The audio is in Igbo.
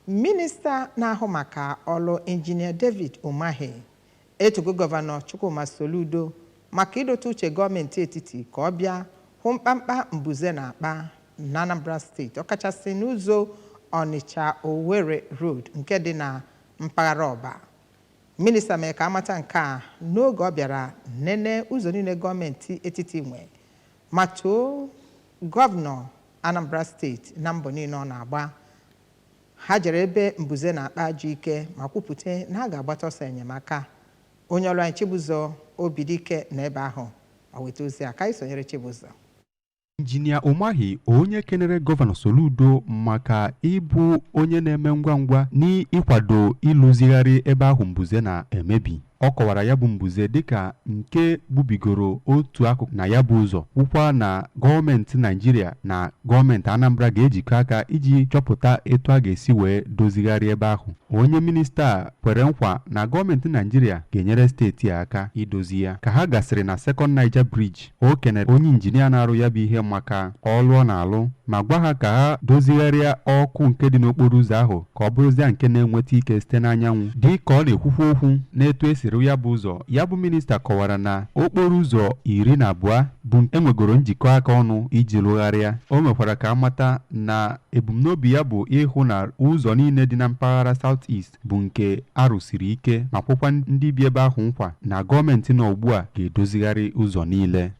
Minista na-ahụ maka ọlụ, Injinia David Umahi, etogo Gọvanọ Chukwuma Soludo maka ịdọta uche gọọmenti etiti ka ọ bịa hụ mkpamkpa mbuze na-akpa na Anambra Steeti, ọkachasị n'ụzọ Ọnịcha Owerri Road nke dị na mpaghara Ọba. Minista mere ka amata nke a n'oge ọ bịara nene ụzọ niile gọọmenti etiti nwe ma too Gọvanọ Anambra Steeti na mbọ niile ọ na-agba. Ha jere ebe mbuze na-akpa ajọ ike ma kwupụta na a ga-agbata ọsọ enyemaka. Onye ọrụ anyị, Chibụzọ Obidike, na ebe ahụ ma weta ozi a. Ka anyị sonyere Chibụzọ. Injinia Umahi, onye kenere Gọvanọ Soludo maka ịbụ onye na-eme ngwa ngwa n'ịkwado ịlụzigharị ebe ahụ mbuze na-emebi. Ọ kọwara ya bụ mbuze dịka nke gbubigoro otu akụkụ na ya bụ ụzọ, kwukwa na gọọmenti Naijiria na gọọmenti Anambra ga-ejikọ aka iji chọpụta etu a ga-esi wee dozigharị ebe ahụ. Onye minista a kwere nkwa na gọọmenti Naijiria ga-enyere steeti a aka idozi ya. Ka ha gasịrị na Second Niger Bridge, o kenere onye injinia na-arụ ya bụ ihe maka ọlụ ọ na-alụ ma gwa ha ka ha dozigharịa ọkụ nke dị n'okporo ụzọ ahụ ka ọ bụrụzia nke na-enweta ike site n'anyanwụ. Dị ka ọ na-ekwukwa okwu n'etu esiri ya bụ ụzọ, ya bụ minista kọwara na okporo ụzọ 12 bụ enwegoro njikọ aka ọnụ iji rụgharịa. O mekwara ka amata na ebumnobi ya bụ ịhụ na ụzọ niile dị na mpaghara South East bụ nke arụsiri ike, ma kwekwa ndị bi ebe ahụ nkwa na gọọmenti nọ ugbu a ga-edozigharị ụzọ niile.